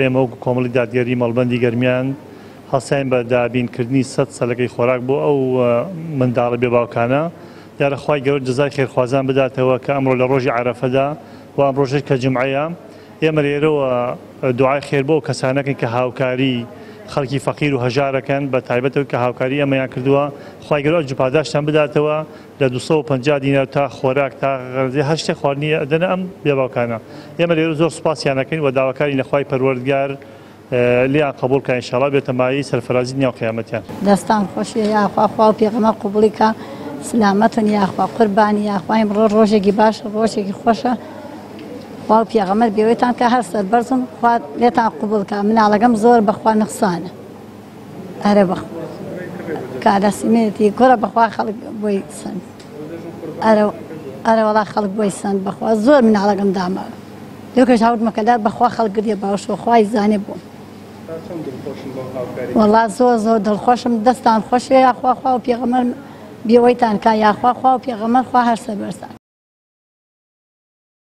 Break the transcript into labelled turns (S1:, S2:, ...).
S1: ئێمە وەکو کۆمەڵی دادگەری مەڵبەندی گەرمیان هەڵساین بە دابینکردنی 100 سەلەکەی خۆراک بۆ ئەو منداڵە بێباوکانە. دیارە خوای گەورە جەزای خێرخوازان بداتەوە کە ئەمڕۆ لە ڕۆژی عەرەفەدا و ئەم ڕۆژەش کە جومعەیە ئێمە لێرەوە دوعای خێر بۆ ئەو کەسانەکەین کە هاوکاری خەڵکی فەقیر و هەژارەکەن بە تایبەتەوە کە هاوکاری ئێمەیان کردووە خوای گەورە ئەجر و پاداشتیان بداتەوە لە 250 دینار تا خۆراک تا غەرزی هەر شتێک خواردنی ئەدەنە ئەم بێباوکانە ئێمە لێرە زۆر سوپاسیان ئەکەین و داواکارین لە خوای پەروەردگار لێیان قبوڵ کا ئینشاڵا بێتە مایەی سەرفرازی دنیا و قیامەتیان.
S2: دەستان خۆشێ یاخوا خوا و پێغەمبەر قبوڵی کا سلامەتن یاخوا قوربانی یاخوا ئیمڕۆ ڕۆژێکی باشە ڕۆژێکی خۆشە خوا و پێغەمبەر بێوەتان کە هەر سەربەرزن خوا لێتان قبوڵ کا مناڵەکەم زۆر بەخوا نەخسانە ئەرە بەخوا کارەسیمێتی کوڕە بەخوا خەڵک بۆی سەند ئەرە ئەرە وەڵا خەڵک بۆی سەند بەخوا زۆر مناڵەکەم داماوە لەو کەش هاوردمە کەلار بەخوا خەڵک گریە باوەشەوە خوای زانێ بۆم.
S3: تا چەند دڵخۆشن بەو هاوکاری؟
S2: وەڵا زۆر زۆر دڵخۆشم دەستان خۆشێ یاخوا خوا و پێغەمبەر بێوەیتان کا یاخوا خوا و پێغەمبەر خوا هەر سەربەرزتان.